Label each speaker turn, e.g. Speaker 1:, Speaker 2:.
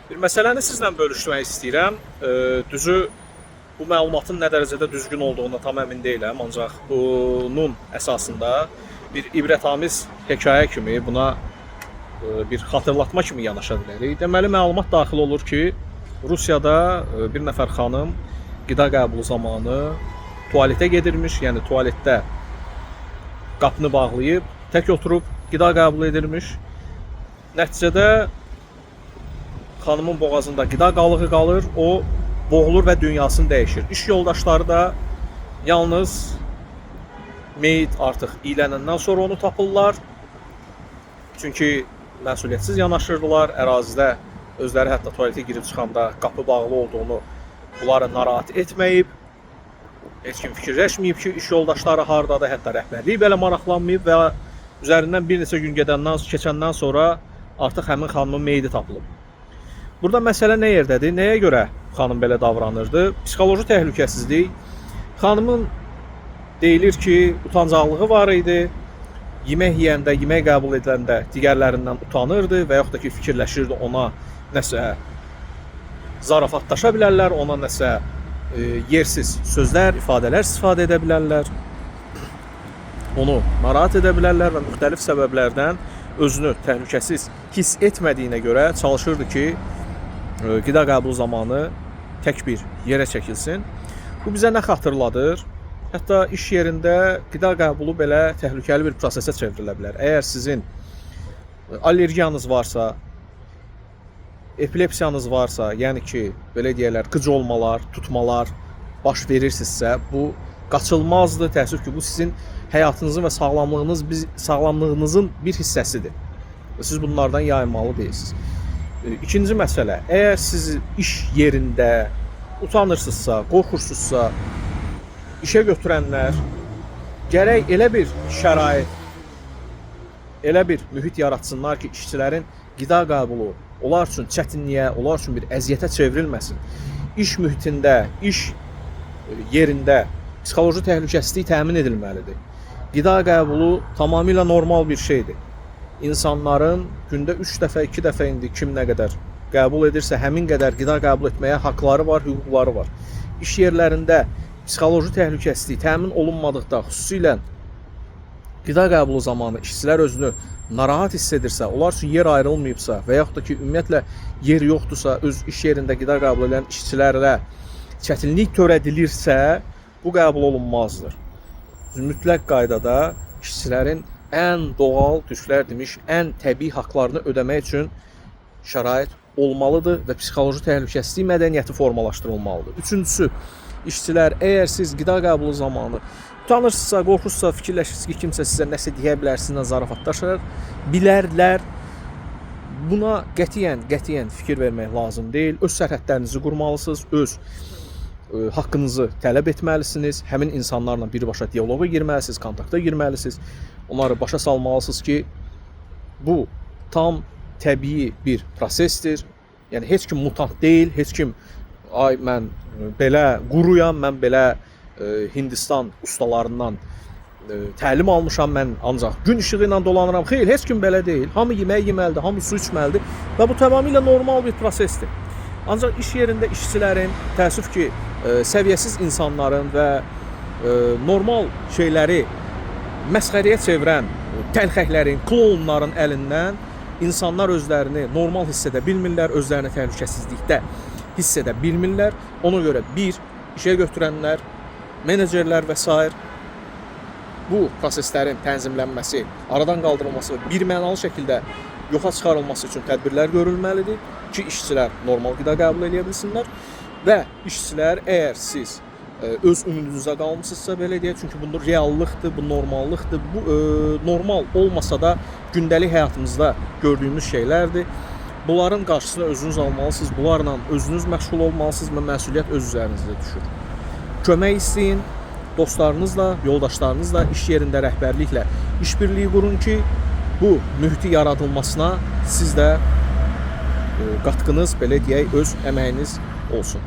Speaker 1: Bir məsələni sizlə bölüşmək istəyirəm. Düzü bu məlumatın nə dərəcədə düzgün olduğuna tam əmin deyiləm, ancaq bunun əsasında bir ibrətamiz hekayə kimi buna bir xatırlatma kimi yanaşa bilərik. Deməli məlumat daxil olur ki, Rusiyada bir nəfər xanım qida qəbulu zamanı tualetə gedirmiş, yəni tualetdə qapını bağlayıb tək oturub qida qəbul edirmiş. Nəticədə xanımın boğazında qida qalığı qalır, o boğulur və dünyasını dəyişir. İş yoldaşları da yalnız meyit artıq iylənəndən sonra onu tapırlar. Çünki məsuliyyətsiz yanaşırdılar. Ərazidə özləri hətta tualetə girib çıxanda qapı bağlı olduğunu bunları narahat etməyib. Heç kim fikirləşməyib ki, iş yoldaşları hardadır, hətta rəhbərlik belə maraqlanmayıb və üzərindən bir neçə gün keçəndən sonra artıq həmin xanımın meyidi tapılıb. Burada məsələ nə yerdədir? Nəyə görə xanım belə davranırdı? Psixoloji təhlükəsizlik. Xanımın deyilir ki, utancaqlığı var idi. Yemək yeyəndə, yemək qəbul ediləndə digərlərindən utanırdı və yaxud da ki, fikirləşirdi ona nəsə zarafatlaşa bilərlər, ona nəsə yersiz sözlər, ifadələr istifadə edə bilərlər. Onu narahat edə bilərlər və müxtəlif səbəblərdən özünü təhlükəsiz hiss etmədiyinə görə çalışırdı ki, qida qəbulu zamanı tək bir yerə çəkilsin. Bu bizə nə xatırladır? Hətta iş yerində qida qəbulu belə təhlükəli bir prosesə çevrilə bilər. Əgər sizin allergiyanız varsa, epilepsiyanız varsa, yəni ki, belə deyərlər, qıc olmalar, tutmalar baş verirsinizsə, bu qaçılmazdır. Təəssüf ki, bu sizin həyatınızın və sağlamlığınızın bir hissəsidir. Siz bunlardan yayınmalı deyilsiniz. İkinci məsələ, əgər siz iş yerində utanırsınızsa, qorxursunuzsa, işə götürənlər gərək elə bir şərait, elə bir mühit yaratsınlar ki, işçilərin qida qəbulu onlar üçün çətinliyə, onlar üçün bir əziyyətə çevrilməsin. İş mühitində, iş yerində psixoloji təhlükəsizlik təmin edilməlidir. Qida qəbulu tamamilə normal bir şeydir. İnsanların gündə 3 dəfə, 2 dəfə indi kim nə qədər qəbul edirsə, həmin qədər qida qəbul etməyə haqları var, hüquqları var. İş yerlərində psixoloji təhlükəsizlik təmin olunmadıqda, xüsusilə qida qəbulu zamanı işçilər özünü narahat hiss edirsə, onlar üçün yer ayrılmayıbsa və yaxud da ki, ümumiyyətlə yer yoxdursa, öz iş yerində qida qəbul edən işçilərlə çətinlik törədilirsə, bu qəbul olunmazdır. Mütləq qaydada işçilərin ən doğal, türklər demiş, ən təbii haqlarını ödəmək üçün şərait olmalıdır və psixoloji təhlükəsizlik mədəniyyəti formalaşdırılmalıdır. Üçüncüsü, işçilər, əgər siz qida qəbulu zamanı utanırsınızsa, qorxursunuzsa, fikirləşirsiniz ki, kimsə sizə nəsə deyə bilər, sizinlə zarafatlaşar bilərlər. Buna qətiyyən fikir vermək lazım deyil. Öz sərhədlərinizi qurmalısınız, öz haqqınızı tələb etməlisiniz. Həmin insanlarla birbaşa dialoqa girməlisiniz, kontakta girməlisiniz. Onları başa salmalısınız ki, bu tam təbii bir prosesdir. Yəni heç kim mutant deyil, heç kim ay mən belə quruyam, mən belə Hindistan ustalarından təlim almışam, mən ancaq gün işığı ilə dolanıram. Xeyr, heç kim belə deyil. Hamı yemək yeməlidir, hamı su içməlidir və bu tamamilə normal bir prosesdir. Ancaq iş yerində işçilərin, təəssüf ki, səviyyəsiz insanların və normal şeyləri məsxərəyə çevirən təlxəklərin, klounların əlindən insanlar özlərini normal hiss edə bilmirlər, özlərini təhlükəsizlikdə hiss edə bilmirlər. Ona görə bir, işə götürənlər, menecerlər və sair bu proseslərin tənzimlənməsi, aradan qaldırılması və birmənalı şəkildə yoxa çıxarılması üçün tədbirlər görülməlidir ki, işçilər normal qida qəbul edə bilsinlər və işçilər, əgər siz öz ümidinizə qalmısınızsa, belə deyək, çünki bu reallıqdır, bu normallıqdır. Bu normal olmasa da gündəlik həyatımızda gördüyümüz şeylərdir. Bunların qarşısını özünüz almalısınız, bunlarla özünüz məşğul olmalısınız və məsuliyyət öz üzərinizə düşür. Kömək istəyin, dostlarınızla, yoldaşlarınızla, iş yerində rəhbərliklə işbirliyi qurun ki, bu mühiti yaradılmasına siz də qatqınız, belə deyək, öz əməyiniz olsun.